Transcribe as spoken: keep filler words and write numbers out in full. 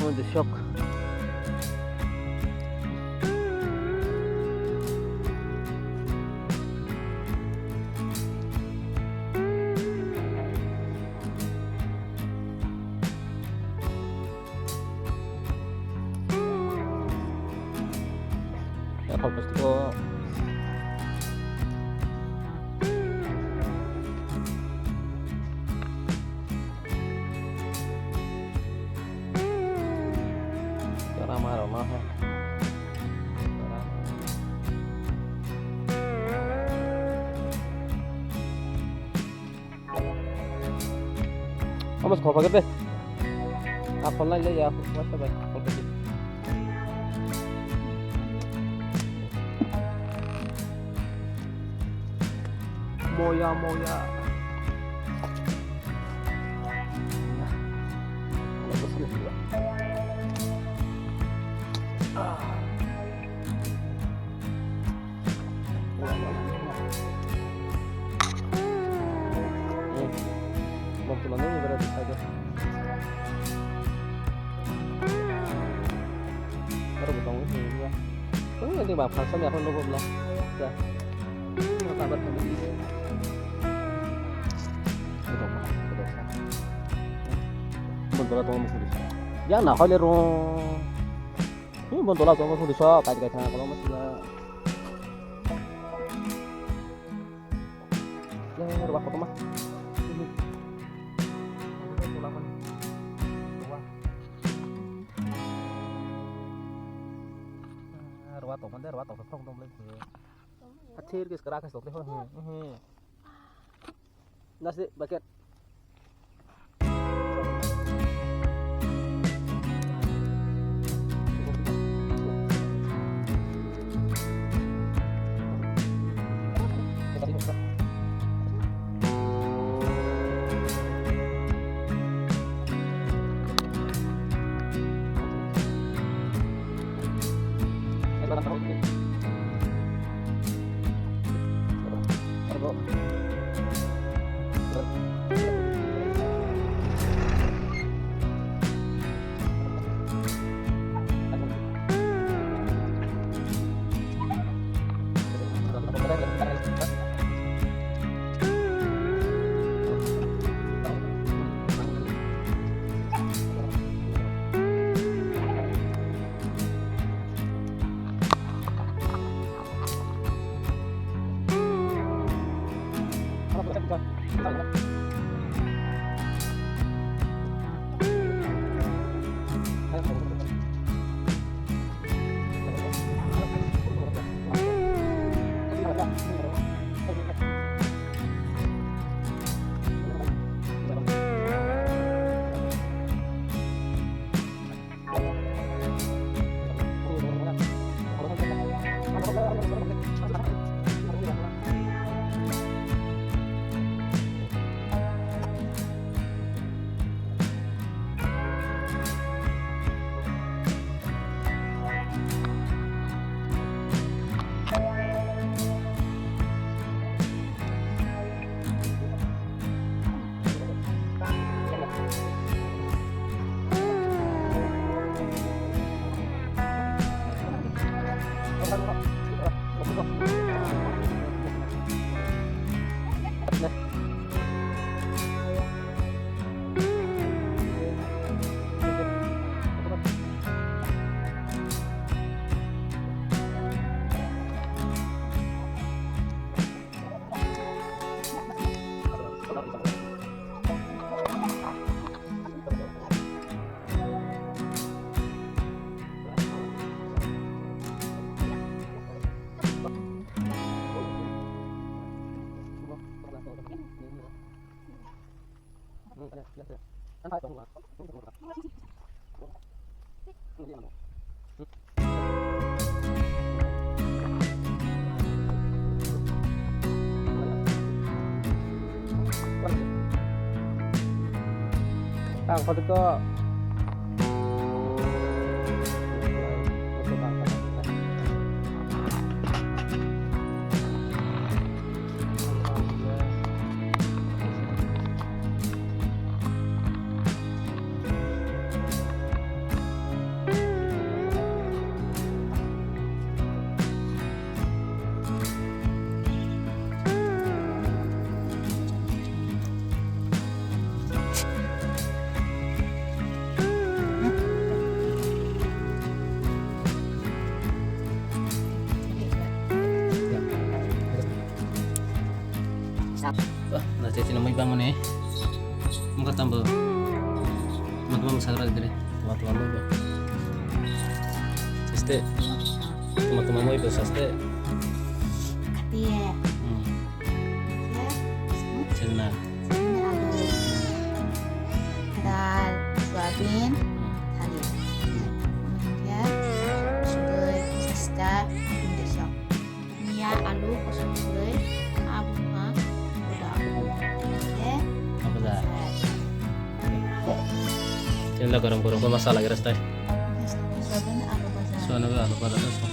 Kung de shock. Amos khol paket de. A khol nai le ya, wasa bai, khol paket. Moya, moya. Aro bo tongo, hmm, ya. Tongo, ini ba, function ya, apa lupa belum? Ya. Ini apa kabar kamu ini? Ini apa? Ini apa? Ini apa? Ya, nah, hoi le rong. Hmm, bon dola tongo, pudi sok, kai kai thang, kalau masih ya. Ya, ya, ruwak kotorma. Ruwak tongma de, ruwak tong, tong, tong, tong. Athir ke skara ke sok de, ho, hmm, hmm. Nasi bucket. Ang photo to. Wah, na cecina mai bang mane. Muka tambo. Teman-teman masak lagi deh. Teman-teman mai bang. Saste. Teman-teman mai bang saste. Iya. Hmm. Ya. Cina. Cina alu. Dal, soyabin, thalir. Ya. Sudoi, sasta, indesok. Mia alu kosok soi, abukma, udah. Oke. Apa dah? Ini lah garam-garam kok masalah kira stay. Soalnya alu bajar. Soalnya alu bajar.